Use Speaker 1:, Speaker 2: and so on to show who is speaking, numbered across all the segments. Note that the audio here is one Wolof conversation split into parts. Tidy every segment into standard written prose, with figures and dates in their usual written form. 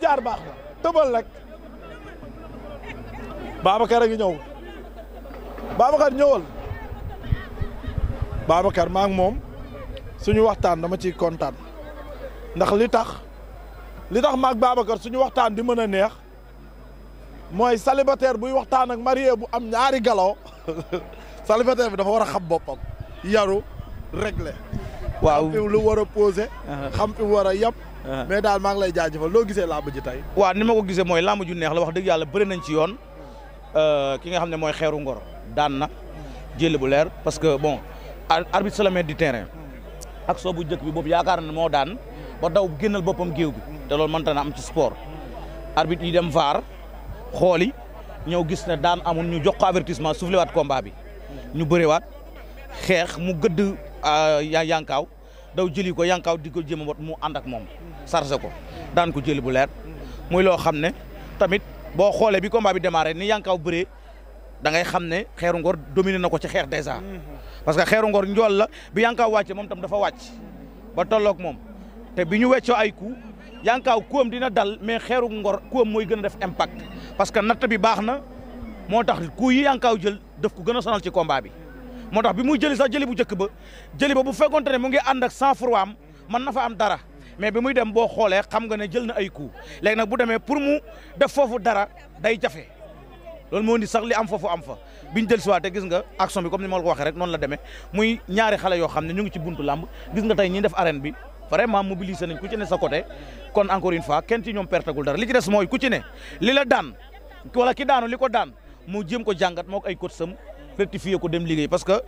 Speaker 1: jaar baax na tëbal rek Babacar a ngi ñëw Babacar ñëwal Babacar maa ngi moom suñu waxtaan dama ciy kontaan ndax li tax maag Babacar suñu waxtaan di mën a neex mooy célibataire buy waxtaan ak marié bu am ñaari galoo célibataire bi dafa war a xam boppam yaru réglé waaw xam fi lu war a posé xam fi war a yem mais daal maa ngi lay jaajëfal loo gisee làmb ji tey
Speaker 2: waaw ni ma ko gisee mooy làmb ju neex la wax dëgg yàlla bëri nañ ci yoon ki nga xam ne mooy Xeeru Ngor daan na jël bu leer parce que bon arbitre c'est le maître du terrain ak soo bu njëkk bi boobu yaakaar na moo daan ba daw génnal boppam géew bi te loolu mënta na am ci sport arbitre yi dem VAR xooli ñëw gis ne daan amul ñu jox ko avertissement soufflé waat combat bi ñu bëriwaat xeex mu gëdd yankaaw daw jëli ko yankaaw di ko jéem a wat mu ànd ak moom chargé ko daan ko jëli bu leer muy loo xam ne tamit boo xoolee bi combat bi démarré ni yankaaw bëree da ngay xam ne Xeeru Ngor dominé na ko ci xeex déjà parce que Xeeru Ngor njool la bi yankaaw wàcce moom tam dafa wàcc ba tolloog moom te bi ñu weccoo ay coup yankaaw kuwam dina dal mais Xeeru Ngor kuwam mooy gën a def impact parce que natt bi baax na moo tax coup yi yankaaw jël daf ko gën a sonal ci combat bi moo tax bi muy jëli sax jëli bu njëkk ba bu fekkonte ne mu ngi ànd ak sang-froid am mën na fa am dara mais bi muy dem boo xoolee xam nga ne jël na ay coup léegi nag bu demee pour mu def foofu dara day jafe loolu moo indi sax li am foofu am fa biñ jël si waat te gis nga action bi comme ni ma la ko waxee rek noonu la demee muy ñaari xale yoo xam ne ñu ngi ci buntu làmb gis nga tey ñi def arène bi vraiment mobilisé nañ ku ci ne sa côté kon encore une fois kenn ci ñoom pertagul dara li ci des mooy ku ci ne li la daan wala ki daanu li ko daan mu jéem ko jàngat moo ko ay coach sam rectifier ko dem liggéey parce que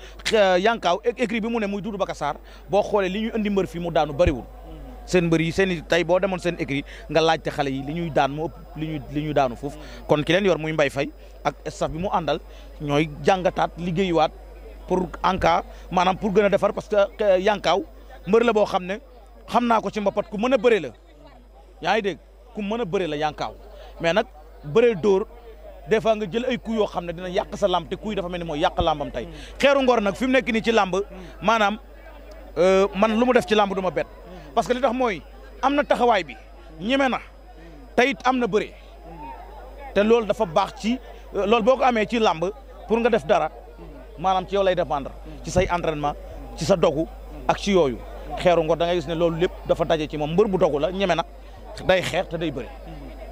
Speaker 2: yankaaw écrit bi mu ne muy Doudou Bakassar boo xoolee li ñuy andi mbër fii mu daanu bëriwul seen mbër yi seen i tey boo demoon seen écrit nga laajte xale yi li ñuy daan moo ëpp li ñuy daanu foofu kon ki leen yor muy Mbaye Faye ak staff bi mu àndal ñooy jàngataat liggéeyuwaat pour en cas maanaam pour gën a defar parce que yankaaw mbër la boo xam ne xam naa ko ci mbapat ku mën a bëre la yaa ngi dégg ku mën a bëre la yankaaw mais nag bëre dóor des fois nga jël ay coups yoo xam ne dina yàq sa lamb te coups yi dafa mel ni mooy yàq lambam tey Xeeru Ngor nag fi mu nekk nii ci lamb maanaam man lu mu def ci lamb du ma bet parce que li tax mooy am na taxawaay bi ñeme na te it am na bëre te loolu dafa baax ci loolu boo ko amee ci lamb pour nga def dara maanaam ci yow lay dépendre ci say entraînement ci sa dogu ak ci yooyu Xeeru Ngor da ngay gis ne loolu lépp dafa daje ci moom mbër bu dogu la ñeme na day xeex te day bëre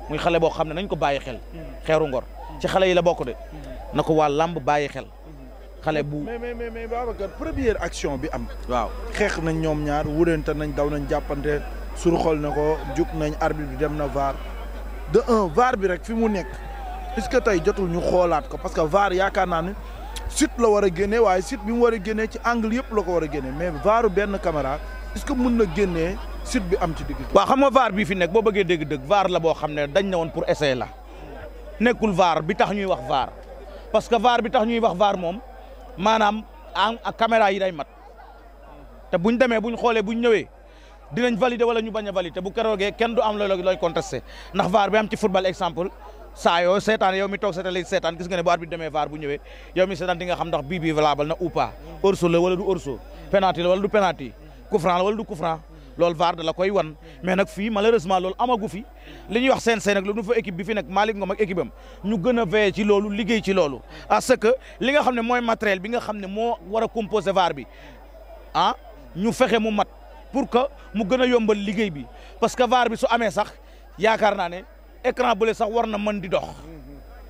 Speaker 2: muy xale boo xam ne nañ ko bàyyi xel Xeeru Ngor ci xale yi la bokk de na ko waa lamb bàyyi xel xale bu.
Speaker 1: mais Babacar première action bi am.
Speaker 2: waaw
Speaker 1: xeex nañ ñoom ñaar wurante nañ daw nañ jàppante surxol na ko jug nañ arbitre bi dem na VAR de un VAR bi rek fi mu nekk est-ce que tey jotul ñu xoolaat ko parce que VAR yaakaar naa ne site la war a génnee waaye site bi mu war a génnee ci angle yëpp la ko war a génnee mais VAR benn caméra est-ce que mun na génnee site bi am ci digg.
Speaker 2: waaw xam nga VAR bii fi nekk boo bëggee dégg-dëgg VAR la boo xam ne dañ ne woon pour essayer la. nekkul VAR bi tax ñuy wax VAR parce que VAR bi tax ñuy wax VAR moom maanaam ak caméra yi day mat te buñ demee buñ xoolee buñ ñëwee dinañ valider wala ñu bañ a valider bu keroogee kenn du am looy contesté ndax VAR bi am ci football exemple saa yoo seetaan yow mi toog seetaan gis nga ne bu arbitre bi demee VAR bu ñëwee yow mi seetaan di nga xam ndax bii valable na ou pas hors-jeu la wala du hors-jeu penalty la wala du penalty coup franc la wala du coup franc loolu VAR da la koy wan mais nag fii malheureusement loolu amagu fi li ñuy wax CNG nag lu nu fa équipe bi fi nekk Malick Ngom ak équipe am ñu gën a veiller ci loolu liggéey ci loolu parce que li nga xam ne mooy matériel bi nga xam ne moo war a composer VAR bi ñu fexe mu mat pour que mu gën a yombal liggéey bi parce que VAR bi su amee sax yaakaar naa ne écran bële sax war na mën di dox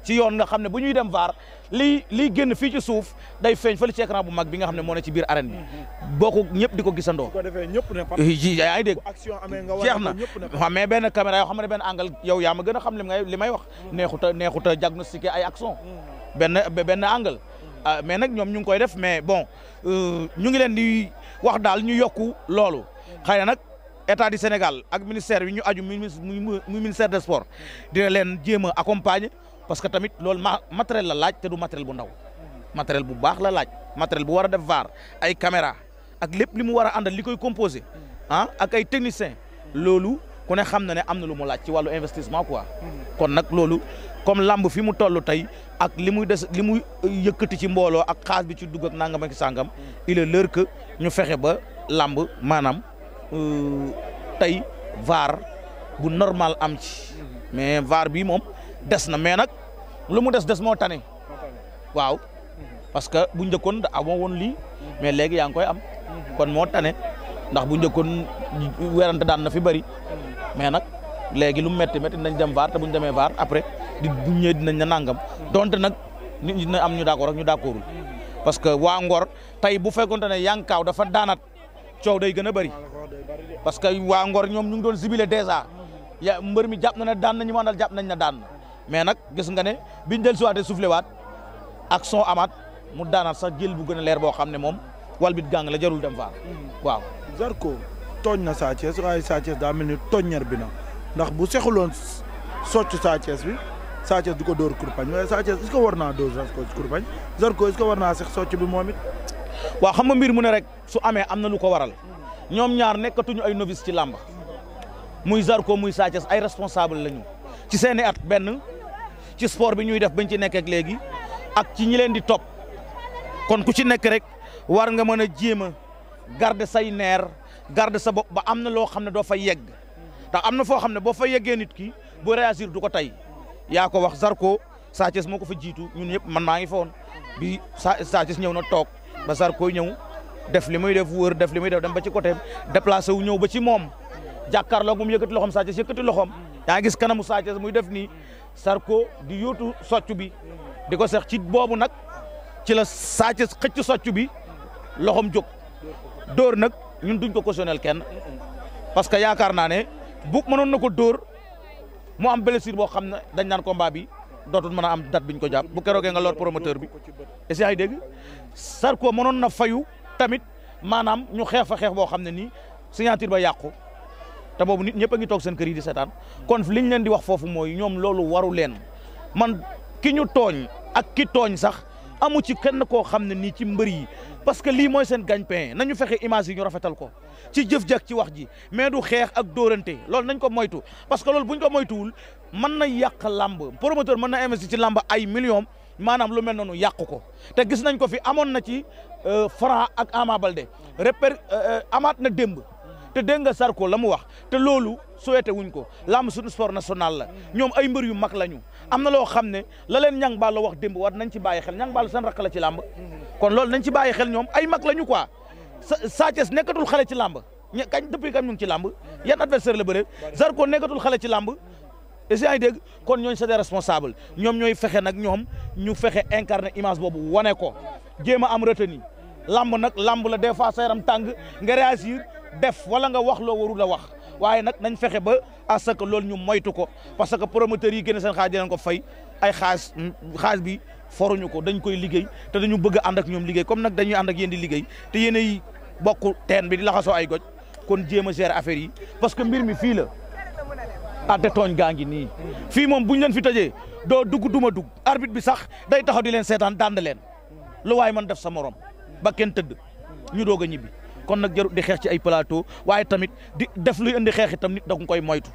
Speaker 2: ci yoon nga xam ne bu ñuy dem VAR liy génn fii ci suuf day feeñ fële ci écran bu mag bi nga xam ne moo ne ci biir arène bi boo ko ñëpp di ko gisandoo.
Speaker 1: bu ko defee ñëpp ne
Speaker 2: yaa ngi dégg
Speaker 1: action amee nga
Speaker 2: jeex na waaw mais benn caméra yoo xam ne benn angle yow yaa ma gën a xam li may wax neexut a diagnostiquer ay action benn angle mais nag ñoom ñu ngi koy def mais bon ñu ngi leen di wax daal ñu yokku loolu xëy na nag état du Sénégal ak ministère bi ñu aju muy ministère des sports dina leen jéem a accompagner parce que tamit loolu matériel la laaj te du matériel bu ndaw matériel bu baax la laaj matériel bu war a def VAR ay caméra ak lépp li mu war a àndal li koy composé ak ay technicien loolu ku ne xam na ne am na lu mu laaj ci wàllu investissement quoi kon nag loolu comme lamb fi mu toll tey ak li muy yëkkati ci mbooloo ak xaas bi ci dugg ak nangam ak sangam il est l'heure que ñu fexe ba lamb maanaam tey VAR bu normal am ci mais VAR bi moom des na mais nag lu mu des moo tane waaw parce que bu njëkkoon da amoo woon lii mais léegi yaa ngi koy am kon moo tane ndax bu njëkkoon werante daan na fi bëri mais nag léegi lu mu métti nañ dem VAR te bu ñu demee VAR après bu ñëwee dinañ na nangam donte nag nit ñi dina am ñu d'accord ak ñu d'accordul parce que waa Ngor tey bu fekkonte ne Yankaaw dafa daanat coow day gën a bëri parce que waa Ngor ñoom ñu ngi doon sibile dèjà ya mbër mi jàpp na ne daan na ñu mandal jàpp nañ na daan mais nag gis nga ne biñ del siwaatee soufflé waat ak son amaat mu daanaat sax jël bu gën a leer boo xam ne moom wal bit gàng la jarul dem VAR waaw.
Speaker 1: Zarko tooñ na Sa Thiès waaye Sa Thiès daa mel ni tooññar bi na ndax bu sexuloon socc Sa Thiès bi Sa Thiès du ko dóor kurpañ waaye Sa Thiès est-ce que war naa dóor Zarko kurpañ Zarko est-ce que war naa sex socc bi moom it.
Speaker 2: waaw xam nga mbir mu ne rek su amee am na lu ko waral ñoom ñaar nekkatuñu ay novice ci làmb muy Zarko muy Sa Thiès ay responsable lañu ci seeni at benn ci sport bi ñuy def bañ ci nekk ak léegi ak ci ñi leen di topp kon ku ci nekk rek war nga mën a jéem a garder say neer garder sa bopp ba am na loo xam ne doo fa yegg ndax am na foo xam ne boo fa yeggee nit ki bu réagir du ko tey yaa ko wax Zarko Sa Thiès moo ko fa jiitu ñun ñëpp man maa ngi fa woon bi Sa Thiès ñëw na toog ba Zarko ñëw def li muy def wër def li muy def dem ba ci côté déplacé wu ñëw ba ci moom jàkkaarloo mu yëkkati loxoom Sa Thiès yëkkati loxoom yaa gis kanamu Sa Thiès muy def nii Zarko di yóotu socc bi di ko sex ci boobu nag ci la Sa Thiès xëcc socc bi loxoom jóg dóor nag ñun duñ ko cautionnel kenn parce que yaakaar naa ne bu mënoon na ko dóor mu am blessure boo xam ne dañ naan combat bi dootul mën a am date biñ ko jàpp bu keroogee nga lor promoteur bi est-ce que yaa ngi dégg Zarko mënoon na fayu tamit maanaam ñu xeex fa xeex boo xam ne nii signature ba yàqu te boobu nit ñëpp a ngi toog seen kër yi di seetaan kon liñ leen di wax foofu mooy ñoom loolu waru leen man ki ñu tooñ ak ki tooñ sax amu ci kenn koo xam ne nii ci mbër yi parce que lii mooy seen gagne-pain nañu fexe image yi ñu rafetal ko ci jëf jak ci wax ji mais du xeex ak dóorante loolu nañ ko moytu parce que loolu buñ ko moytuwul mën na yàq làmb promoteur mën na investir ci làmb ay millions maanaam lu mel noonu yàq ko te gis nañ ko fi amoon na ci Franc ak Ama Baldé amaat na démb te dégg nga Zarko la mu wax te loolu souhaité wuñ ko lamb suñu sport national la ñoom ay mbër yu mag lañu am na loo xam ne la leen Niang Ballo wax démb war nañ ci bàyyi xel Niang Ballo seen rakk la ci lamb kon loolu nañ ci bàyyi xel ñoom ay mag lañu quoi Sa Thiès nekkatul xale ci lamb kañ depuis kañ ñu ngi ci lamb yan adversaire la bëre Zarko nekkatul xale ci lamb est-ce que yaa ngi dégg kon ñooñu c'est des responsables ñoom ñooy fexe nag ñoom ñu fexe incarner image boobu wane ko jéem a am retenu lamb nag lamb la des fois sa yaram tàng nga réagir def wala nga wax loo warul a wax waaye nag nañ fexe ba à ce que loolu ñu moytu ko parce que promoteurs yi génne seen xaalis dinañ ko fay ay xaalis bi foruñu ko dañ koy liggéey te dañu bëgg a ànd ak ñoom liggéey comme nag dañuy ànd ak yéen di liggéey te yéen ay bokk teen bi di laxasoo ay goj kon jéem a gérer affaire yi parce que mbir mi fii la ate tooñ gaa ngi nii fii moom buñ leen fi tëjee doo dugg duma dugg arbitre bi sax day taxaw di leen seetaan dànd leen lu waay man def sa morom ba kenn tëdd ñu doog a ñibbi kon nag jarut di xeex ci ay plateau waaye tamit di def luy indi xeex itam nit da nga koy moytu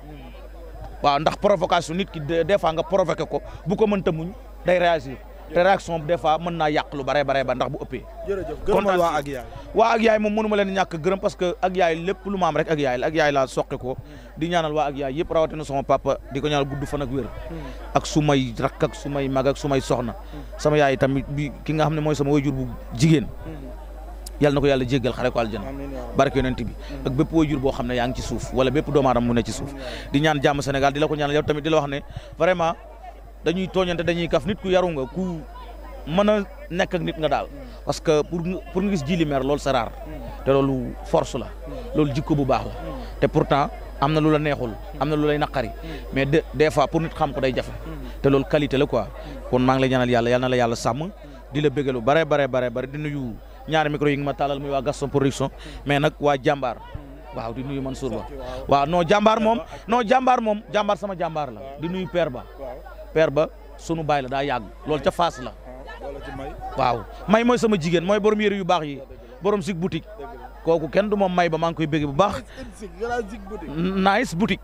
Speaker 2: waaw ndax provocation nit ki des fois nga provoqué ko bu ko mënta muñ day réagir te réaction des fois mën naa yàq lu bare ba ndax bu ëppee.
Speaker 1: jërëjëf gërëmal waa ak yaay.
Speaker 2: waa ak yaay moom mënu ma leen ñàkk gërëm parce que ak yaay lépp lu ma am rek ak yaay la ak yaay laa soqe ko di ñaanal waa ak yaay yëpp rawatina sama papa di ko ñaanal gudd fan ak wér ak su may rakk ak su may mag ak su may soxna sama yaay tamit bi ki nga xam ne mooy sama wayjur bu jigéen yàlla na ko yàlla jéggal xare ko aljana barke yonent bi ak bépp wayjur boo xam ne yaa ngi ci suuf wala bépp doomu aadama mu ne ci suuf di ñaan jàmm Sénégal di la ko ñaanal yow tamit di la wax ne vraiment dañuy tooñante dañuy kaf nit ku yaru nga ku mën a nekk ak nit nga daal parce que pour nga gis Djily Mer loolu c'est rare te loolu force la loolu jikko bu baax la te pourtant am na lu la neexul am na lu lay naqari mais des fois pour nit xam ko day jafe te loolu qualité la quoi kon maa ngi lay ñaanal yàlla na la yàlla sàmm di la bégalu bare di nuyu ñaari micro yi nga ma tàllal muy waa Gaston Production mais nag waa jàmbaar waaw di nuyu Mansour Ba waaw non jàmbaar moom jàmbaar sama jàmbaar la di nuyu père ba sunu baay la daa yàgg loolu ca Fass la waaw may mooy sama jigéen mooy borom yére yu baax yi borom sig boutique kooku kenn du moom may ba maa ngi koy bégge bu baax nice boutique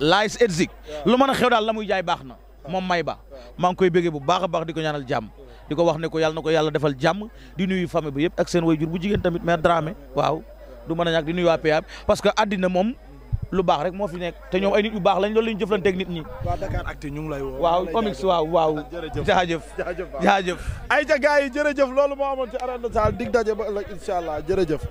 Speaker 2: lice edsig lu mën a xew daal la muy jaay baax na moom may ba maa ngi koy bégge bu baax a baax di ko ñaanal jàmm di ko wax ne ko yàlla na ko yàlla defal jàmm di nuyu famille ba yëpp ak seen wayjur bu jigéen tamit mère Dramé waaw du mën a ñàkk di nuyu waa PA parce que addina moom lu baax rek moo fi nekk te ñoom ay nit yu baax lañ loolu lañ jëflanteeg nit ñi.
Speaker 1: waa Dakaractu ñu ngi lay woo.
Speaker 2: waaw Omix waaw. jaajëf
Speaker 1: ay ca gars yi jërëjëf loolu moo amoon ci arène nationale dig daje ba ëllëg incha allah jërëjëf.